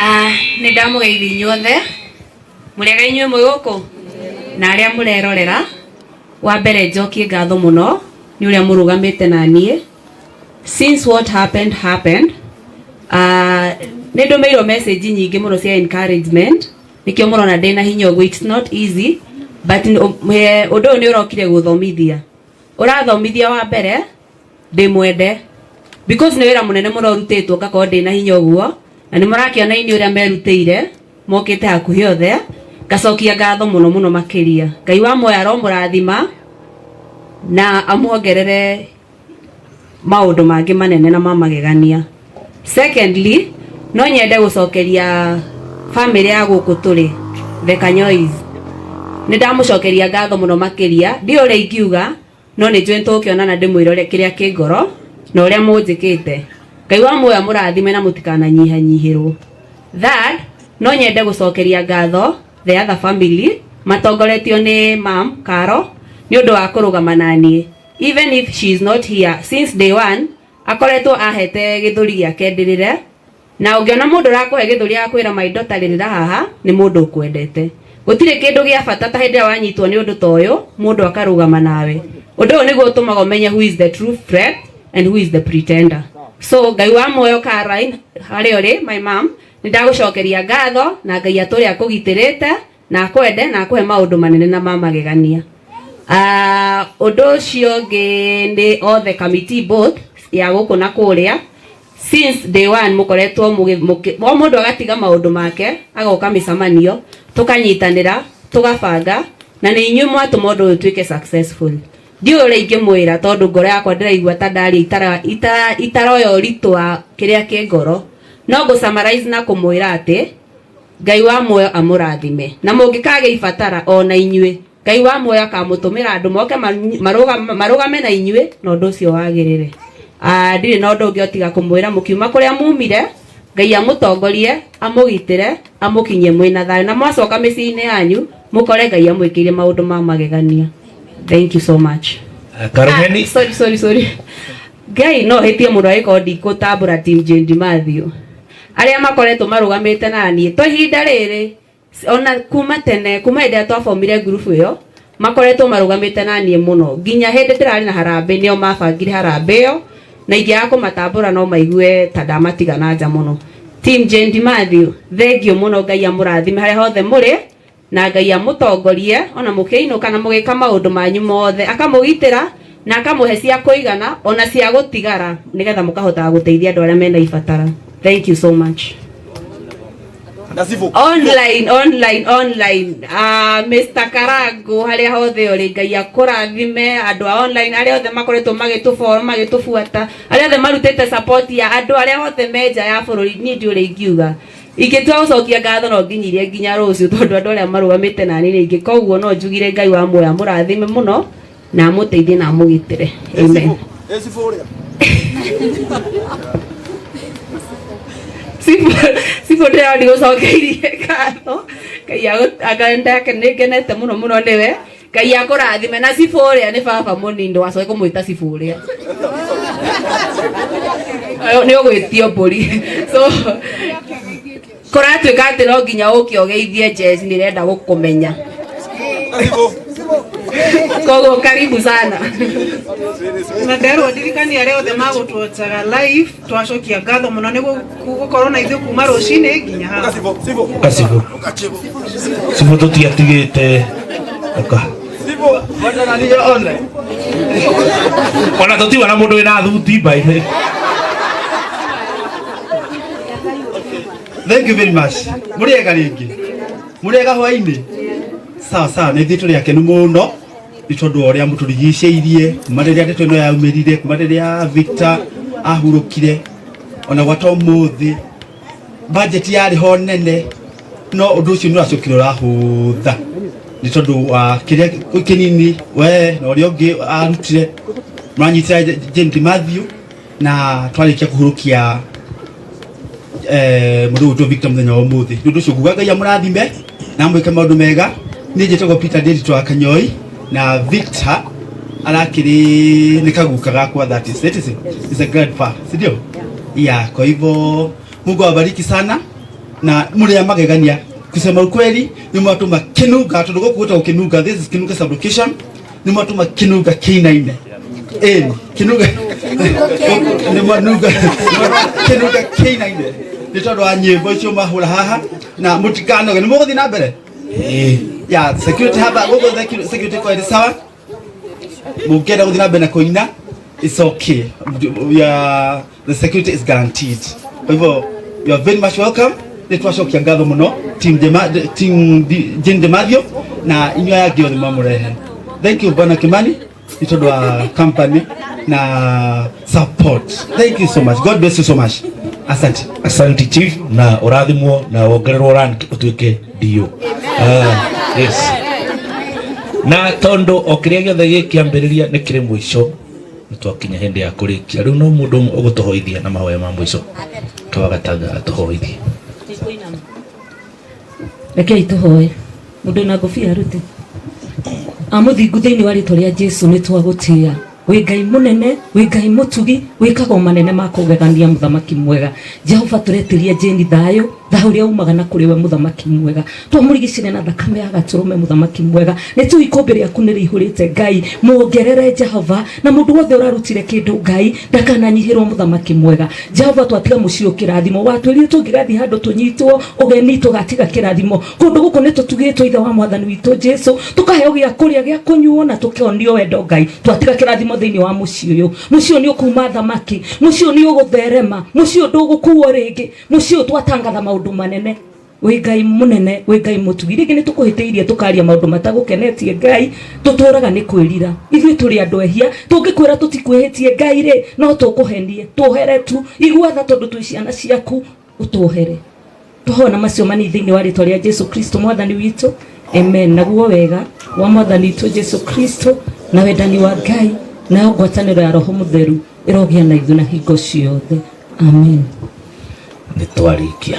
Ah, nĩ ndamũgeithia inyuothe mũrĩega inyuĩ mwĩ gũkũ na arĩa mũrerorera. Wa mbere njokie ngatho mũno nĩ ũrĩa mũrũgamĩte na niĩ since what happened happened. Nĩ ndũmĩirwo message nyingĩ mũno cia encouragement, nĩkĩo mũrona ndĩna hinya ũguo. It's not easy, but ũndũ ũyũ nĩ ũrokire gũthomithia, ũrathomithia. Wa mbere ndĩmwende because nĩ wĩra mũnene mũno ũrutĩtwo ngakorwo ndĩna hinya ũguo, na nĩ mũrakĩona ini ũrĩa merutĩire mokĩte hakuhĩ othe. Ngacokia ngatho mũno mũno makĩria. Ngai wa muoyo aromũrathima na amuongerere maũndũ mangĩ manene na ma magegania. Secondly, no nyende gũcokeria family ya gũkũ tũrĩ, the Kanyois, nĩ ndamũcokeria ngatho mũno makĩria. Ndiũ ũrĩa ingiuga, no nĩ njũĩ tũkĩonana ndĩmwĩre ũrĩa kĩrĩa kĩ ngoro na ũrĩa mũnjĩkĩte. Ngai wa muoyo amũrathime na mũtikananyihanyihĩrwo. Third, no nyende gũcokeria ngatho the other family matongoretio nĩ mam Caro nĩ ũndũ wa kũrũgama na niĩ even if she is not here. Since day one akoretwo ahete gĩthũri gĩake ndĩrĩre, na ũngĩona mũndũ ũrakũhe gĩthũri agakwĩra, "My daughter, rĩrĩra haha," nĩ mũndũ ũkwendete. Gũtirĩ kĩndũ gĩa bata ta hĩndĩ ĩrĩa wanyitwo nĩ ũndũ ta ũyũ, mũndũ akarũgama nawe. Ũndũ ũyũ nĩguo ũtũmaga ũmenye who is the true friend and who is the pretender. So Ngai wa muoyo, Caroline, harĩa ũrĩ, my mom, nĩ ndagũcokeria ngatho, na Ngai atũre akũgitĩrĩte na akwende na akũhe maũndũ manene na ma magegania. Ũndũ ũcio ũngĩ nĩ all the committee, both ya gũkũ na kũrĩa. Since day one mũkoretwo o mũndũ agatiga maũndũ make agoka mĩcemanio, tũkanyitanĩra, tũgabanga, na nĩ inyuĩ mwatũma ũndũ ũyũ ũtuĩke successful. Ndiũĩ ũrĩa ingĩmwĩra tondũ ngoro yakwa ndĩraigua ta ndaria itaroya ũritũ wa kĩrĩa kĩ ngoro, no ngũ summarize na kũmwĩra atĩ Ngai wa muoyo amũrathime, na mũngĩkagĩa ibatara ona inyuĩ, Ngai wa muoyo akamũtũmĩra andũ moke marũgame na inyuĩ na ũndũ ũcio wagĩrĩre. Ah, ndirĩ na ũndũ ũngĩ otiga kũmwĩra mũkiuma kũrĩa mumire, Ngai amũtongorie, amũgitĩre, amũkinyie mwĩna thayũ, na mwacoka mĩciĩ-inĩ yanyu mũkore Ngai amwĩkĩire maũndũ ma magegania. Thank you so much. Karũheni. Ah, sorry, sorry, sorry. Ngai no hĩtie mũno angĩkorwo ndikũtambũra team Jane Matthew, arĩa makoretwo marũgamĩte na niĩ to ihinda rĩrĩ, ona kuma tene, kuma hĩndĩ ĩrĩa twabomire ngurubu ĩyo. Makoretwo marũgamĩte na niĩ mũno nginya hĩndĩ ndĩrarĩ na harambĩ, nĩo mabangire harambĩ ĩyo, na ingĩaga kũmatambũra no maigue ta ndamatiga na nja mũno. Team Jane Matthew, thengiũ mũno. Ngai amũrathime harĩa hothe mũrĩ, na Ngai amũtongorie ona mũkĩinũka na mũgĩka maũndũ manyu mothe, akamũgitĩra na akamũhe cia kũigana ona cia gũtigara, nĩgetha mũkahotaga gũteithia andũ arĩa mena ibatara. Thank you so much. Online, online, online, Mr Karangu, harĩa hothe ũrĩ, Ngai akũrathime. Andũ a online arĩa othe makoretwo magĩtũboro, magĩtũbuata, arĩa othe marutĩte support ya andũ arĩa othe me nja ya bũrũri, niĩ ndi ũrĩa ingiuga. Ingĩtua gũcokia ngatho no nginyirie nginya rũciũ, tondũ andũ arĩa marũgamĩte nani nĩ aingĩ. Koguo no njugire Ngai wa muoyo amũrathime mũno na amũteithie na amũgitĩre. Amen. Ĩcibũ ũrĩa. Cibũ ndĩrona gũcokeirie ngatho. Ngai nĩ ngenete mũno mũno nĩwe. Ngai akũrathime. Na cibũ ũrĩa nĩ baba mũnini, ndũgacoke kũmwĩta cibũ ũrĩa nĩ ũgwĩtio mbũri. So kũratuĩka atĩ no nginya ũke ũgeithie Jess, nĩ ĩrenda gũkũmenya. Koguo karibu sana. Na nderwo ndirikanie arĩa othe magũtwocaga live, twacokia ngatho mũno nĩ gũkorwo na ithuĩ kuma rũcinĩ nginya haha. Kacibũ, cibũ, tũtiatigĩte ũka ona tũtiwa na mũndũ wĩna thuti mbaithe. Thank you very much. Mũrĩega rĩngĩ. Mũrĩega hwainĩ. Sawa sawa, nĩ ithuĩ tũrĩ akenu mũno nĩ tondũ wa ũrĩa mũtũrigicĩirie kuma rĩrĩa ndeto ĩno yaumĩrire, kuma rĩrĩa Victor ahurũkire ona gwata ũmũthĩ. Budget yarĩ ho nene, no ũndũ ũcio nĩ ũracokire ũrahũtha nĩ tondũ wa kĩrĩa kĩnini we na ũrĩa ũngĩ arutire mũranyitĩra Jane Matthew, na twarĩkia kũhurũkia mũndũ ũgwĩtwo Victor mũthenya wa ũmũthĩ. Nĩ ũndũ ũcio nguga Ngai amũrathime na amwĩke maũndũ mega. Niĩ njĩtagwo Peter Ndĩritũ wa Kanyoi, na Victor arakĩrĩ nĩ kaguka gakwa, that is it is a grandpa, si ndio? Yeah, kwa hivyo Mungu awabariki sana. Na mũrĩ a magegania. Kusema ukweli, nĩ mwatũma Kinunga, tondũ gũkũ gwĩtagwo Kinunga, this is Kinunga sub-location, nĩ mwatũma Kinunga kĩinaine. Ĩni, Kinunga nĩ mwanunga Kinunga kĩinaine nĩ tondũ wa nyĩmbo icio mwahũra haha. Na mũtikanoge, nĩ mũgũthiĩ na mbere. Ya security hapa gũkũ, security kwa ĩrĩ sawa. Mũngĩenda gũthiĩ na mbere na kũina, it's okay. We are, the security is guaranteed. Kwa hivyo you are very much welcome. Nĩ twacokia ngatho mũno team Dema, team Jane Demathio na inyuĩ aya angĩ othe mamũrehe. Thank you, Bwana Kimani, nĩ tondũ wa company na support. Thank you so much. God bless you so much. Asante. Asante, chief, na ũrathimwo na wongererwo rank ũtuĩke DO. Ah, yes, na tondũ o kĩrĩa gĩothe gĩkĩambĩrĩria nĩ kĩrĩ mũico, nĩ twakinya hĩndĩ ya kũrĩkia. Rĩu no mũndũ ũmwe ũgũtũhoithia na mahoya ma mũico, twagataga atũhoithie. Rekei tũhoe. Mũndũ na ngũbia arute amũthingu. Thĩinĩ wa rĩtwa rĩa Jesu, nĩ twagũtĩa. Wĩ Ngai mũnene, wĩ Ngai mũtugi, wĩkaga o manene ma kũgegania. Mũthamaki mwega Jehova, tũretĩria Jeni thayũ, thayũ ũrĩa umaga na kũrĩ we. Mũthamaki mwega, twamũrigicĩria na thakame ya gatũrũme. Mũthamaki mwega, nĩ tũĩ ikũmbĩ rĩaku nĩ rĩihũrĩte. Ngai, muongerere Jehova, na mũndũ wothe ũrarutire kĩndũ, Ngai, ndakananyihĩrwo. Mũthamaki mwega Jehova, twatiga mũciĩ kĩrathimo. Watwĩrire tũngĩgathiĩ handũ tũnyitwo ũgeni tũgatiga kĩrathimo. Kũndũ gũkũ nĩ tũtugĩtwo, Ithe wa Mwathani witũ Jesu, tũkaheo gĩa kũrĩa, gĩa kũnyuo, na tũkĩonio wendo. Ngai, twatiga kĩrathimo thĩinĩ wa mũciĩ ũyũ. Mũciĩ ũyũ nĩ ũkuma thamaki, mũciĩ ũyũ nĩ ũgũtherema, mũciĩ ũyũ ndũgũkuo rĩngĩ, mũciĩ ũyũ twatangatha maũndũ manene. Wĩ Ngai mũnene, wĩ Ngai mũtugi. Rĩngĩ nĩ tũkũhĩtĩirie, tũkaria maũndũ matagũkenetie. Ngai, tũtũraga nĩ kwĩrira. Ithuĩ tũrĩ andũ ehia. Tũngĩkwĩra tũtikwĩhĩtie, Ngai rĩ, no tũkũhenie. Tuohere tu, igua tha, tondũ twĩ ciana ciaku, ũtuohere. Tũhona macio mani thĩinĩ wa rĩtwa rĩa Jesu Kristo Mwathani witũ, amen. Naguo wega wa Mwathani witũ Jesu Kristo, na wendani wa Ngai, nayo ngwatanĩro ya Roho Mũtheru ĩrogĩa na ithuĩ na hingo ciothe, amen. Nĩ twarĩkia.